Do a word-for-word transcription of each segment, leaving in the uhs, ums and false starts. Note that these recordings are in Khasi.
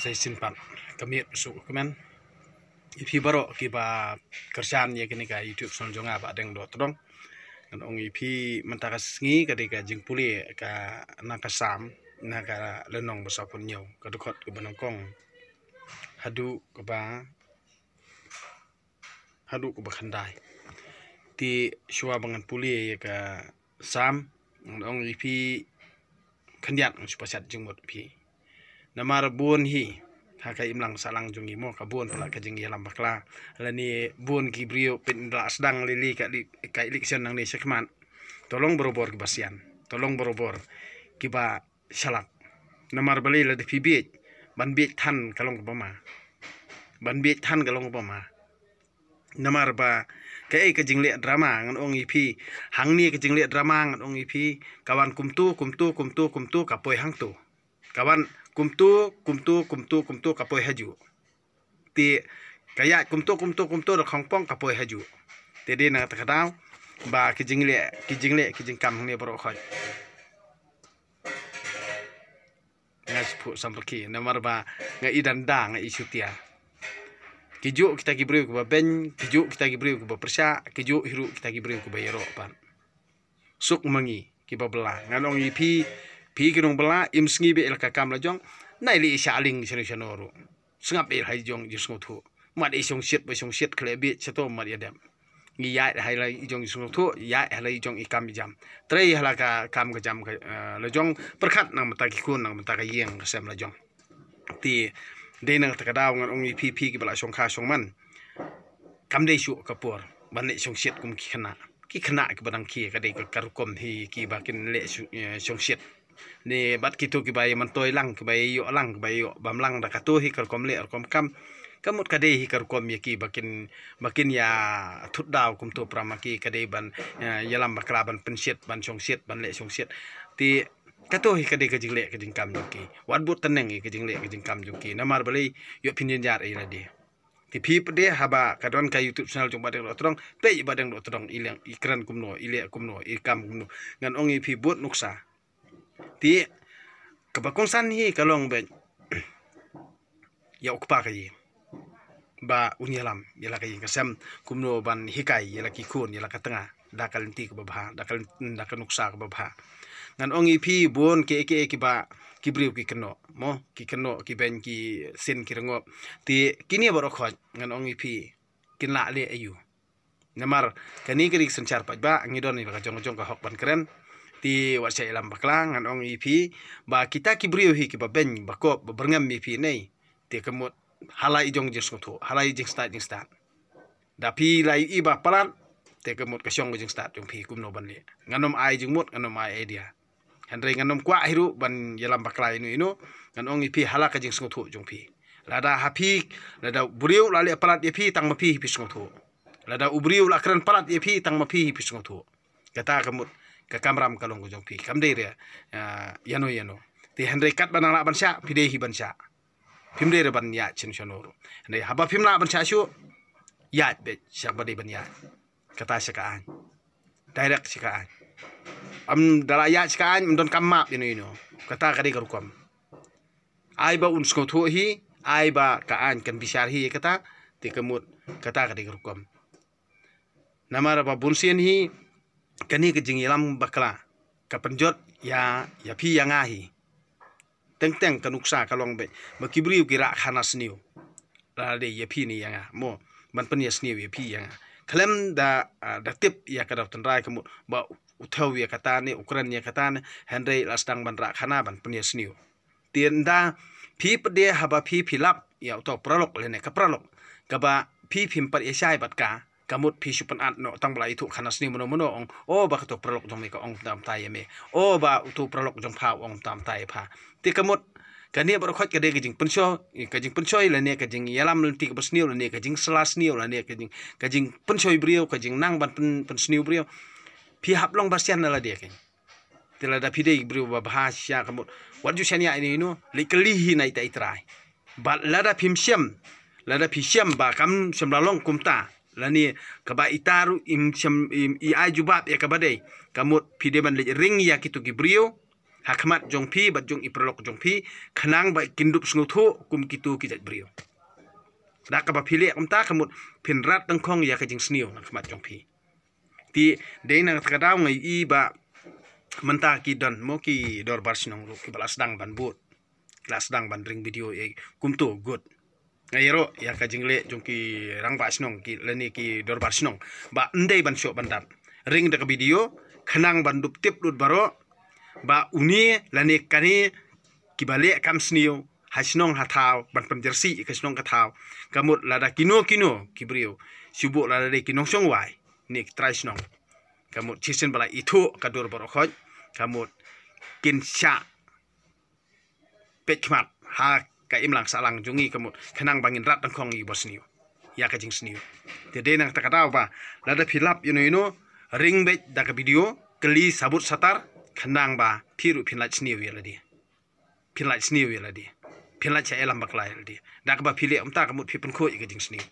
Sa shisien pat ka miet suk ka men. Ïa phi baroh kiba kyrshan ïa kane ka YouTube channel jong nga Bah Deng Dohtdong. Ngan ong ïa phi mynta ka sngi ka dei ka jingpule ka na ka Salm, na ka lynnong ba saphew hynñiew, ka dkhot kaba nyngkong haduh kaba haduh kaba khyndai. Te shuwa ba ngan pule ïa ka Salm, ngan ong ïa phi khyndiat ngan shu pashat jingmut phi. Namar bun hi ha ka imlang sahlang jong ngi mo, ka bun palat ka jingïalam bakla. Lane bun ki briew pynlah sdang lili ka li-, ka election nangne shakhmat. To long barabor kiba sian, to long barabor kiba shalak. Namar balei? Lada phi bieit, ban bieit than ka long kaba ma. Ban bieit than ka long kaba ma. Namar ba kaei ka jingleh drama, ngan ong ïa phi. Hangne ka jingleh drama, ngan ong ïa phi, ka wan kumtu, kumtu, kumtu, kumtu, ka poi hangtu. Ka wan kumtu, kumtu, kumtu, kumtu, ka poi hajuh. Te ka ïaid kumtu, kumtu, kumtu, da khongpong ka poi hajuh. Te dei na kata ka daw ba ki jingleh, ki jingleh, ki jingkam hangne baroh khoit. Nga shu phuh samrkhie namar ba nga i danda, nga i shutia. Ki juh kita ki briew kiba beiñ, ki juh kita ki briew kiba pyrshah, ki juh hi ruh kita ki briew kiba ïaroh pat. Suk ma ngi kiba bylla. Ngan ong ïa phi, phi ki nongbylla, im sngi beit ïa la ka kam la jong. Nai leh shah lieng shano shano ruh. Sngap beit ïa la i jong i jingsngewthuh. Mat i shongshit ba shongshit, khleh beit shato mat ïa dep. Ngi ïaid ha la i jong i jingsngewthuh, ïaid ha la i jong i kam i jam. Trei ha la ka kam ka jam ka, eh, la jong, pyrkhat na ka bynta ki khun, na ka bynta ka ïing ka sem la jong. Te dei na kata ka daw ngan ong ïa phi, phi kiba la shongkha shongman. Kam dei shuh ka por ban leh shongshit kum ki khynnah. Ki khynnah kiba dang khie ka dei ka, ka rukom hi kiba kin leh shong-, eh, shongshit. Ne bad kito kiba ïa myntoi lang, kiba ïa ïoh lang, kiba ïa ïoh bam lang, da kato hi ka rukom leh rukom kam. Ka mut ka dei hi ka rukom ïa ki ba kin, ba kin ïa thut daw kumto para ma ki, ka dei ban, eh, ïalam bakla, ban pynshit, ban shongshit, ban leh shongshit. Te kato hi ka dei ka jingleh ka jingkam jong ki. Wat bud tneng ïa ka jingleh ka jingkam jong ki. Namar balei? Ïoh phin jynjar ïa lade. Te phi pat de haba ka don ka YouTube channel jong Bah Deng Dohtdong, peit Bah Deng Dohtdong i leh, i kren kumno, i leh kumno, i kam kumno. Ngan ong ïa phi, bud nuksa. Te kaba kongsan hi ka long beit ïa u kpa ka ïing ba un ïalam ïa la ka ïing ka sem kumno ban hikai ïa la ki khun, ïa la ka tnga da ka lynti kaba bha, da ka lyn-, da ka nuksa kaba bha. Ngan ong ïa phi, bun kiei kiei kiba ki briew ki kynnoh mo, ki kynnoh, ki beiñ, ki sien, ki rngop. Te kine baroh khoit ngan ong ïa phi, kin lah leh aïu? Namar kane ka dei ka synshar paidbah, ngi don ïa la ka jong ka jong ka hok ban kren. Te wat shah ïalam bakla, ngan ong ïa phi ba kita ki briew hi kiba beiñ, ba kop, ba byrngem ïa phi ne. Te ka mut ha la i jong jingsngewthuh, ha la i jingstad jingstad. Da phi la ïohi ba palat, te ka mut ka shong ka jingstad jong phi kumno ban leh. Ngan ym ai jingmut, ngan ym ai idea. Hynrei ngan ym kwah hi ruh ban ïalam bakla ïano ïano, ngan ong ïa phi ha la ka jingsngewthuh jong phi. Lada ha phi, lada u briew la leh palat ïa phi, tang ma phi hi phi sngewthuh. Lada u briew la kren palat ïa phi, tang ma phi hi phi sngewthuh. Kata ka mut ka kamram ka long ka jong phi, kam dei re, ah, ïano ïano. Te hynrei katba nang lah ban shah, phi dei hi ban shah. Phim dei re ban ïaid shano shano ruh. Hynrei haba phim lah ban shah shuh, ïaid beit sha kaba dei ban ïaid. Kata sha ka aiñ. Direct sha ka aiñ. Ym da la ïaid sha ka aiñ, ym don kam map ïano ïano. Kata ka dei ka rukom. Ai ba un sngewthuh hi, ai ba ka aiñ kan bishar hi kata, te ka mut kata ka dei ka rukom. Namar ba bun sien hi kane ka jingïalam bakla ka pynjot ïa, ïa phi ïa nga hi. Teng teng ka nuksa ka long beit ba ki briew ki rah khana sniew. La dei ïa phi ne ïa nga mo, ban pynïasniew ïa phi ïa nga. Khlem da, ah, da tip ïa ka daw tynrai ka mut ba u thew ïa kata ne, u kren ïa kata ne, hynrei la sdang ban rah khana ban pynïasniew. Te ynda phi pat de haba phi phi lap ïa uto u paralok lane ka paralok kaba phi phim pat ïashai bad ka, ka mut phi shu pynat noh tang ba la ithuh khana sniew mano mano, ong, o ba kato u paralok jong me ka ong tam tai ïa me, o ba uto u paralok jong pha u ong tam tai ïa pha. Te ka mut kane baroh khoit ka dei ka jingpynshoi, ka jingpynshoi lane ka jingïalam lynti kaba sniew lane ka jingsla sniew lane ka jing, ka jingpynshoi briew, ka jingnang ban pyn, pynsniew briew. Phi hap long basian na lade kein. Te lada phi dei briew ba bha shisha ka mut wat ju shaniah ïano ïano, leit kylli hi na ita i trai. Bad lada phim shem, lada phi shem ba kam shem la long kumta, lane kaba ita ruh im shem, im, i ai jubab ïa kaba dei, ka mut phi dei ban leit ring ïa kito ki briew ha khmat jong phi bad jong i paralok jong phi, khnang ba kin dup sngewthuh kum kitu ki jait briew. Da kaba phi leh kumta ka mut phin rat tangkhong ïa ka jingsniew na khmat jong phi. Te dei na kata ka daw nga ïohi ba mynta ki don mo ki dorbar shnong ruh kiba la sdang ban bud, ki la sdang ban ring video ïa kumtu good. Nga ïaroh ïa ka jingleh jong ki rangbah shnong ki lane ki dorbar shnong ba ym dei ban shoh ban dap, ring da ka video khnang ban dup tip lut baroh ba une lane kane kiba leh kam sniew ha shnong ha thaw ban pynjyrsieh ïa ka shnong ka thaw. Ka mut lada kino kino ki briew, shu buh lada dei ki nongshong wai ne ki trai shnong, ka mut shisien ba la ithuh ka dur baroh khoit, ka mut kin shah peit khmat ha ka imlang sahlang jong ngi, ka mut khnang ba ngin rat tangkhong ïa i basniew, ïa ka jingsniew. Te dei na kata ka daw ba lada phi lap ïano ïano, ring beit da ka video, kylli sabut satar, khnang ba phi ruh phin lait sniew ïa lade, phin lait sniew ïa lade, phin lait sha ïalam bakla ïa lade. Da kaba phi leh kumta ka mut phi pynkhuid ïa ka jingsniew.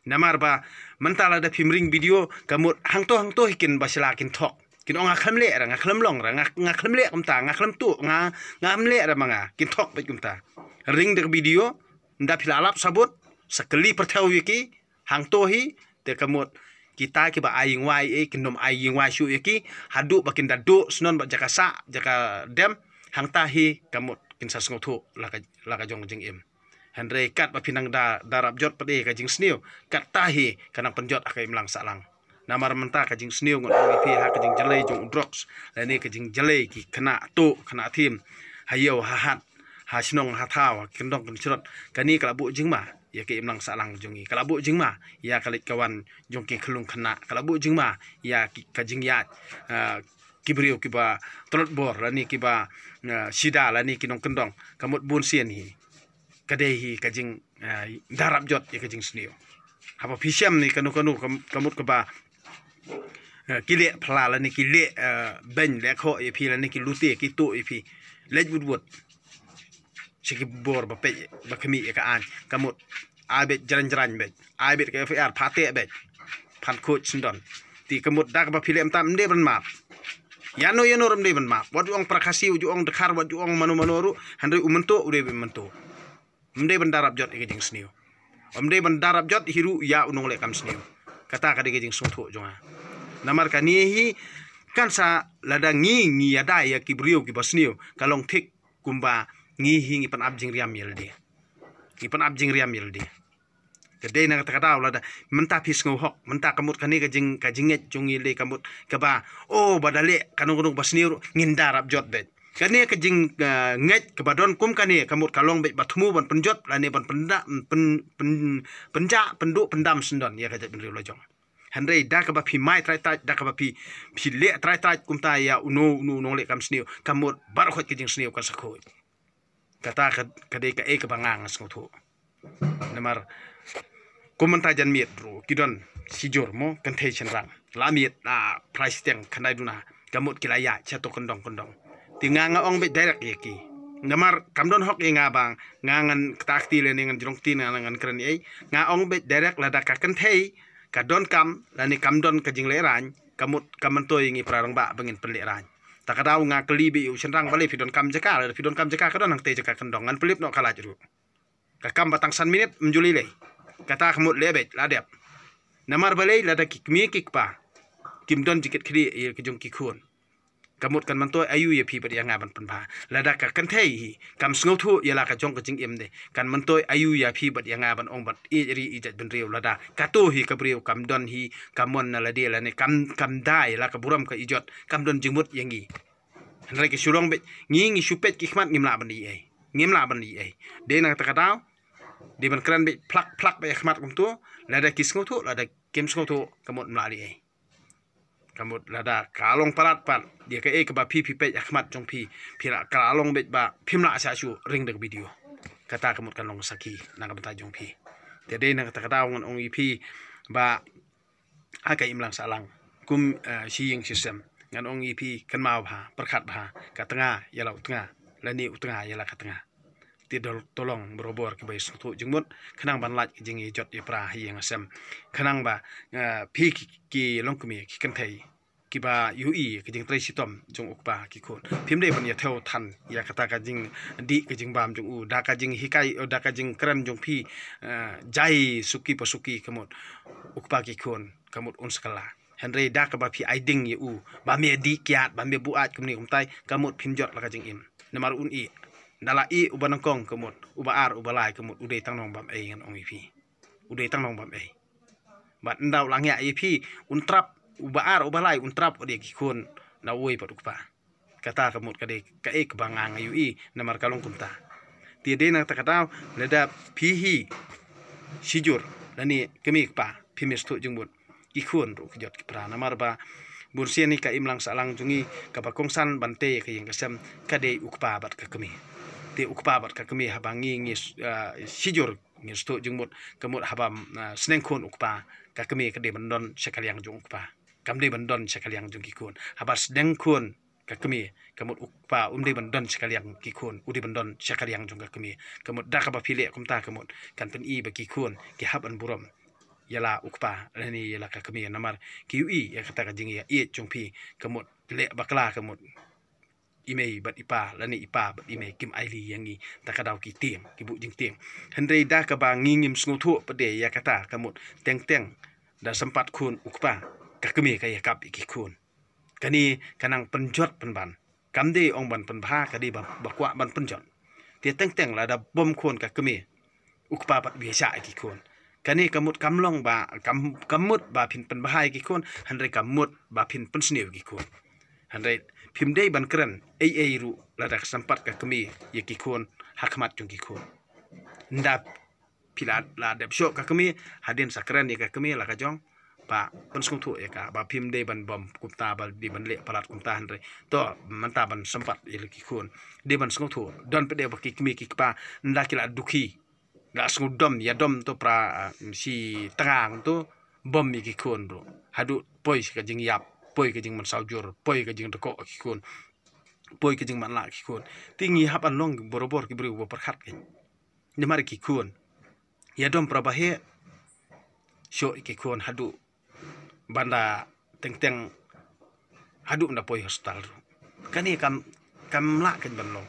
Namar ba mynta lada phim ring video ka mut hangto hangto hi kin ba sla kin thok, kin ong nga khlem leh ra, nga khlem long ra, nga, nga khlem leh kumta, nga khlem tuh, nga, nga khlem leh ra ma nga, kin thok beit kumta. Ring da ka video, ynda phi la lap sabut, sa kylli pyrthew ïa ki hangto hi. Te ka mut kita kiba ai ïing wai, eh, kin nym ai ïing wai shuh ïa ki haduh ba kin da duh shnong bad jaka sah jaka dem, hangta hi ka mut kin sa sngewthuh la ka, la ka jong jingim. Hynrei katba phi nang da, da rap jot pat ïa ka jingsniew, katta hi ka nang pynjot ha ka imlang sahlang. Namar mynta ka jingsniew ngan ong ïa phi ha ka jingjlei jong u drugs lane ka jingjlei ki khynnah tuh khynnah thim ha ïew ha hat, ha shnong ha thaw, ha kyndong kynshrot, kane ka la buh jingma ïa ka imlang sahlang jong ngi, ka la buh jingma ïa ka leit ka wan jong ki khyllung khynnah, ka la buh jingma ïa ki, ka jingïaid, ah, ki briew kiba tlot bor lane kiba, ah, sida lane ki nongkyndong, ka mut bun sien hi ka dei hi ka jing, ah, da rap jot ïa ka jingsniew. Haba phi shem ne kano kano ka, ka mut kaba, ah, ki leh pla lane ki leh, ah, beiñ leh khoh ïa phi lane ki lute ki tuh ïa phi, leit wut wut sha ki bor ba peit ba khmih ïa ka aiñ, ka mut ai beit jrang jrang beit, ai beit ka F I R, pha teh beit, phan khuid sngewdon. Te ka mut da kaba phi leh mynta ym dei ban map. Ïano ïano ruh ym dei ban map. Wat ju ong Pra Khasi, wat ju ong Dkhar, wat ju ong mano mano ruh, hynrei u mynta u dei ban mynta. Ym dei ban da rap jot ïa ka jingsniew. Ym dei ban da rap jot hi ruh ïa u nongleh kam sniew. Kata ka dei ka jingsngewthuh jong nga. Namar kane hi kan sa lada ngi, ngi ïada ïa ki briew kiba sniew, ka long thik kumba ngi hi ngi pynap jingriam ïa lade. Ngi pynap jingriam ïa lade. Ka dei na kata ka daw lada mynta phi sngew hok, mynta ka mut kane ka jing, ka jingngeit jong ngi lei ka mut kaba, oh, ba da leh kano kano ba sniew ruh ngin da rap jot beit. Kane ka jing, ah, ngeit kaba don kum kane ka mut ka long beit ba thmu ban pynjot lane ban pynda, pyn, pyn, pynjah, pynduh, pyndam sngewdon ïa ka jaitbynriew la jong. Hynrei da kaba phi mai trai trai, da kaba phi, phi leh trai trai kumta ïa uno uno u nongleh kam sniew, ka mut baroh khoit ka jingsniew kan sa khuid. Kata ka, ka dei kaei kaba nga nga sngewthuh. Namar kum mynta jan miet ruh ki don shijur mo kynthei shynrang, la miet la phra shiteng khyndai duna, ka mut ki la ïaid shato kyndong kyndong. Te nga nga ong beit direct ïa ki. Namar kam don hok ïa nga ba nga ngan kata kti lane ngan jrong kti, ngan, ngan kren ei. Nga ong beit direct, lada ka kynthei ka don kam lane kam don ka jinglehraiñ, ka mut ka myntoi ïa ngi para rangbah ba ngin pynlehraiñ. Ta ka daw nga kylli beit ïa u shynrang, balei phi don kam jaka, lada phi don kam jaka ka don hangtei jaka kyndong, ngan pynlip noh ka lait ruh. Ka kam ba tang san minit ym ju lei lei. Kata ka mut leh beit la dep. Namar balei, lada ki kmie ki kpa kim don jingkit khlieh ïa ki jong ki khun, ka mut kan myntoi aïu ïa phi bad ïa nga ban pynbha? Lada ka kynthei hi kam sngewthuh ïa la ka jong ka jingim de, kan myntoi aïu ïa phi bad ïa nga ban ong ban ïeit ri ïeit jaitbynriew? Lada kato hi ka briew kam don hi ka mon na lade lane kam, kam da ïa la ka burom ka ijot, kam don jingmut ïa ngi. Hynrei ki shu long beit, ngi, ngi shu peit ki khmat, ngim lah ban ïohi ei. Ngim lah ban ïohi ei. Dei na kata ka daw dei ban kren beit phlak phlak beit ha khmat kumto. Lada ki sngewthuh, lada kim sngewthuh, ka mut ym lah ïohi ei. Ka mut lada ka long palat pat ïa kaei kaba phi phi peit ha khmat jong phi, phi la, ka la long beit ba phim lah sha shu ring da ka video. Kata ka mut kan long sakhi na ka bynta jong phi. Te dei na kata ka daw ngan ong ïa phi ba ha ka imlang sahlang kum, eh, shi ïing shi sem, ngan ong ïa phi, kynmaw bha, pyrkhat bha, ka tnga ïa la u tnga lane u tnga ïa la ka tnga. Te dol to long barabor kiba ïasngewthuh jingmut khnang ban lait ka jingïajot ïapra ha ïing ha sem, khnang ba, eh, phi ki, ki longkmie ki kynthei kiba ïohi ka jingtrei shitom jong u kpa ki khun. Phim dei ban ïa thew than ïa kata ka jingdih ka jingbam jong u, da ka jinghikai, da ka jingkren jong phi, eh, jai suki pa suki ka mut u kpa ki khun ka mut un sa kylla. Hynrei da kaba phi ai ding ïa u ba me dih kiad, ba me buaid kumne kumtai, ka mut phim jot la ka jingim. Namar un ih, da la ih uba nyngkong ka mut, uba ar, uba lai ka mut, u dei tang nongbam ei ngan ong ïa phi. U dei tang nongbam ei. Bad ynda u la ngiah ïa phi, un trap, uba ar, uba lai, un trap wat ïa ki khun na uwei pat u kpa. Kata ka mut ka dei kaei kaba nga nga ïohi, namar ka long kumta. Te dei na kata ka daw, lada phi hi shijur lane kmie kpa, phim ïa sngewthuh jingmut, ki khun ruh ki jot ki pra. Namar ba bun sien hi ka imlang sahlang jong ngi, kaba kongsan ban tei ka ïing ka sem, ka dei u kpa bad ka kmie. Te u kpa bad ka kmie haba ngi ngi, ah, shijur ngi sngewthuh jingmut, ka mut haba, ah, sneng khun u kpa, ka kmie ka dei ban don sha ka liang jong u kpa. Kam dei ban don sha ka liang jong ki khun. Haba sneng khun ka kmie, ka mut u kpa um dei ban don sha ka liang ki khun, u dei ban don sha ka liang jong ka kmie. Ka mut da kaba phi leh kumta ka mut kan pyni ba ki khun ki hap ban burom ïa la u kpa lane ïa la ka kmie, namar ki ïohi ïa kata ka jingïaieit jong phi. Ka mut leh bakla ka mut i mei bad i pa lane i pa bad i mei kim ailad ïa ngi, da ka daw ki tieng, ki buh jingtieng. Hynrei da kaba ngi ngim sngewthuh pat de ïa kata ka mut teng teng da sympat khun u kpa, ka kmie ka ïakap ïa ki khun. Kane ka nang pynjot pynban. Kam dei ong ban pynbha, ka dei ba, ba kwah ban pynjot. Te teng teng lada bom khun ka kmie, u kpa pat bishah ïa ki khun. Kane ka mut kam long ba, kam, ka mut ba phin pynbha ïa ki khun, hynrei ka mut ba phin pynsniew ïa ki khun. Hynrei phim dei ban kren ei ei ruh lada ka sympat ka kmie ïa ki khun ha khmat jong ki khun. Ynda phi la, la dep shoh ka kmie, hadien sa kren ïa ka kmie la ka jong, ba pynsngewthuh ïa ka, ba phim dei ban bom kumta, ba dei ban leh palat kumta, hynrei to mynta ban sympat ïa la ki khun. Dei ban sngewthuh, don pat de ba ki kmie ki kpa, ynda ki la dukhi, la sngewdom, ïadom to pra, ah, shi tnga to, bom ïa ki khun ruh. Haduh poi ka jingïap, poi ka jingmynsaw jur, poi ka jingdkoh ki khun, poi ka jingmanlah ki khun. Te ngi hap ban long barabor ki briew ba pyrkhat kein. Namar ki khun ïadom para baheh, shoh ki khun haduh ban da teng teng, haduh ban da poi hospital ruh. Kane kam, kam lah kein ban long.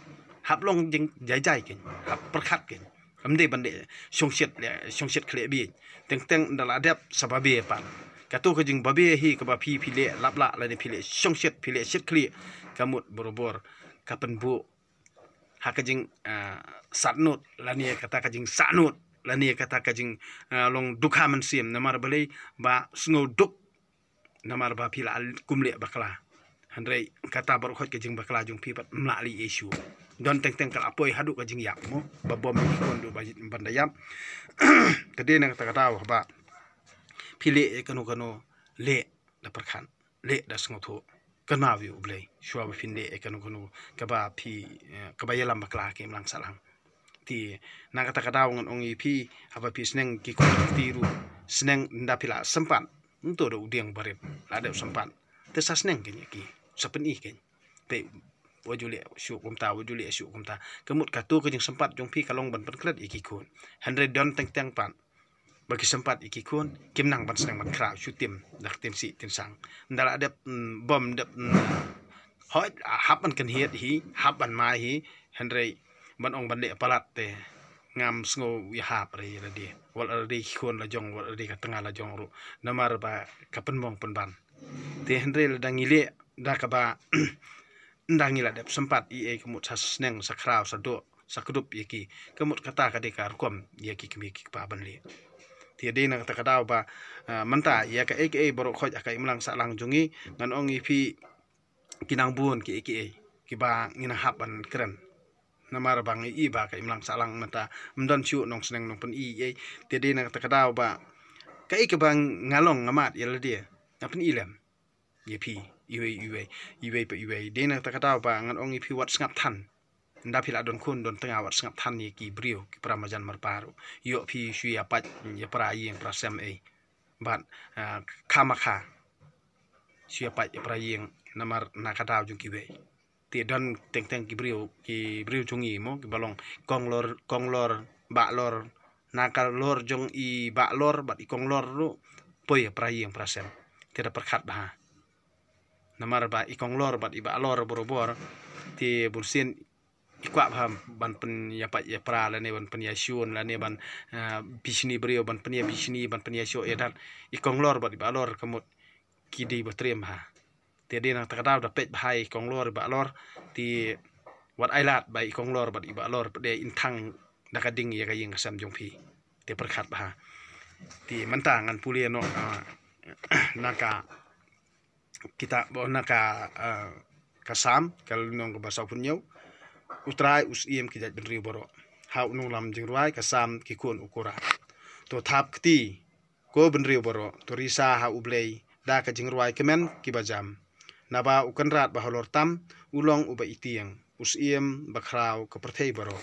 Hap long jing jai jai kein, hap pyrkhat kein. Kam dei ban dei shongshit leh, shongshit khleh beit. Teng teng ynda la dep sa babe pat. Kato ka jingbabe hi kaba phi, phi leh lap lah lane phi leh shongshit, phi leh shit khleh, ka mut barabor ka pynbuh ha ka jing, ah, satnud lane kata ka jingsahnut lane kata ka jing, ah, long dukha mynsiem, namar balei? Ba sngew duk, namar ba phi la kum leh bakla. Hynrei kata baroh khoit ka jingbakla jong phi pat ym lah leh issue. Don teng teng ka la poi haduh ka jingïap mo, ba bom ki khun duh ba ban da ïap. Ka dei na kata ka daw ba phi leh ïa kano kano, leh da pyrkhat, leh da sngewthuh, kynmaw ïa U Blei shuwa ba phin leh ïa kano kano kaba phi, eh, kaba ïalam bakla ka imlang sahlang. Te na kata ka daw ngan ong ïa phi, haba phi sneng ki khun ki kti ruh, sneng ynda phi la sympat, nto da u dieng barit la dep sympat, te sa sneng kein ïa ki, sa pyni kein. Te wat ju leh shuh kumta, wat ju leh shuh kumta. Ka mut kato ka jingsympat jong phi ka long ban pynklet ïa ki khun. Hynrei don teng teng pat ba ki sympat ïa ki khun, kim nang ban sneng ban khraw shu tim da ka tin sih tin sang. Ynda la dep, mm, bom dep, mm, hoi, hap ban kynhied hi, hap ban mai hi, hynrei ban ong ban leh palat te ngam sngew ïahap re ïa lade. Wat lade ki khun la jong, wat lade ka tnga la jong ruh. Namar ba ka pynmong pynban. Te hynrei lada ngi leh da kaba, ynda ngi la dep sympat ïa ei ka mut sa sneng, sa khraw, sa doh, sa kdup ïa ki, ka mut kata ka dei ka rukom ïa ki kmie ki kpa ban leh. Te dei na kata ka daw ba, ah, mynta ïa kaei kaei baroh khoit ha ka imlang sahlang jong ngi, ngan ong ïa phi ki nang bun kiei kiei kiba ngi nang hap ban kren. Namar ba ngi i ba ka imlang sahlang mynta ym don shuh nongsneng nongpyni ei. Te dei na kata ka daw ba kaei kaba nga long nga mad ïa lade, nga pyni lem ïa phi iwei iwei, iwei pa iwei. Dei na kata ka daw ba ngan ong ïa phi wat sngap than. Ynda phi la don khun don tnga wat sngap than ïa ki briew, ki para marjan marpa ruh. Ïoh phi shu ïa pait ïa para ïing para sem ei. Bad, ah, khamkha shu ïa pait ïa para ïing namar na ka daw jong kiwei. Te don teng teng ki briew, ki briew jong ngi mo, kiba long konglor, konglor, bahlor, na ka lor jong i bahlor bad i konglor ruh poi ïa para ïing para sem. Te da pyrkhat bha. Namar ba i Konglor bad i Bahlor barabor te bunsien i kwah bha ban pynïapait ïapra lane ban pynïashun lane ban, ah, bishni briew, ban pynïabishni, ban pynïashoh ïadat. I Konglor bad i Bahlor ka mut ki dei ba triem bha. Te dei na kata ka daw da peit bha i Konglor i Bahlor te wat ai lad ba i Konglor bad i Bahlor pat de in thang da ka ding ïa ka ïing ka sem jong phi. Te pyrkhat bha. Te mynta ngan pule noh, ah, na ka kitab, na ka, ah, ka Salm, ka lynnong kaba sawphew hynñiew. U Trai u syiem ki jaitbynriew baroh. Ha u nonglam jingrwai ka Salm ki khun u Korah. To thap kti, ko bynriew baroh, to risa ha U Blei da ka jingrwai kmen kiba jam. Naba u kynrad ba halor tam, u long uba itieng, u syiem ba khraw ka pyrthei baroh.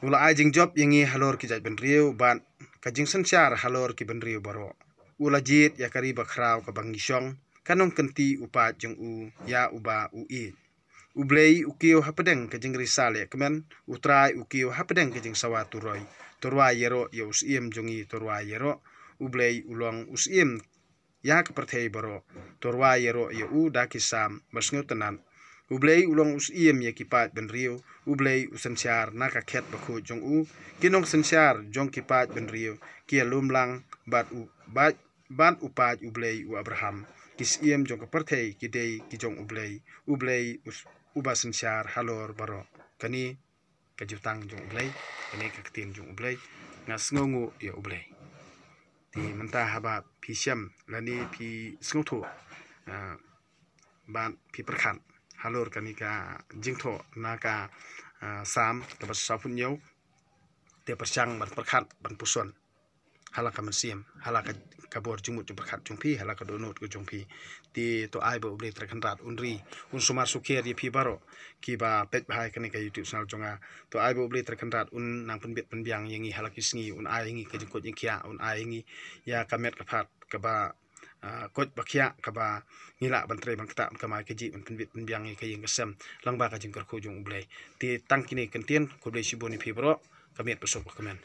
U la ai jingjop ïa ngi halor ki jaitbynriew bad ka jingsynshar halor ki bynriew baroh. U la jied ïa ka ri ba khraw kaba ngi shong, ka nongkynti u paid jong u ïa uba u ïeit. U Blei u kiew hapdeng ka jingrisa lehkmen, U Trai u kiew hapdeng ka jingsawa turoi. To rwai ïaroh ïa u syiem jong ngi, to rwai ïaroh. U Blei u long u syiem ïa ka pyrthei baroh. To rwai ïaroh ïa u da ki salm ba sngewtynnat. U Blei u long u syiem ïa ki paid bynriew. U Blei u synshar na ka khet bakhuid jong u. Ki nongsynshar jong ki paid bynriew ki ïalum lang bad u, bad, bad u paid U Blei u Abraham. Ki syiem jong ka pyrthei ki dei ki jong U Blei. U Blei u s-, uba synshar halor baroh. Kane ka jutang jong U Blei, kane ka ktien jong U Blei. Nga sngewnguh ïa U Blei. Te mynta haba phi shem lane phi sngewthuh, ah, bad phi pyrkhat halor kane ka jingthoh na ka, ah, Salm kaba sawphew hynñiew, te pyrshang ban pyrkhat ban puson ha la ka mynsiem, ha la ka, ka bor jingmut jingpyrkhat jong phi, ha la ka dohnud ka jong phi. Te to ai ba U Blei Trai Kynrad un ri, un sumar sukher ïa phi baroh kiba peit bha ïa kane ka YouTube channel jong nga. To ai ba U Blei Trai Kynrad un nang pynbit pynbiang ïa ngi ha la ki sngi, un ai ïa ngi ka jingkoit jingkhiah, un ai ïa ngi ïa ka met ka phad kaba, ah, koit ba khiah, kaba ngi lah ban trei ban ktah, ban kamai kajih, ban pynbit pynbiang ïa ka ïing ka sem lyngba ka jingkyrkhu jong U Blei. Te tang kine ki kyntien, khublei shibun ïa phi baroh, ka miet ba suk ba kmen.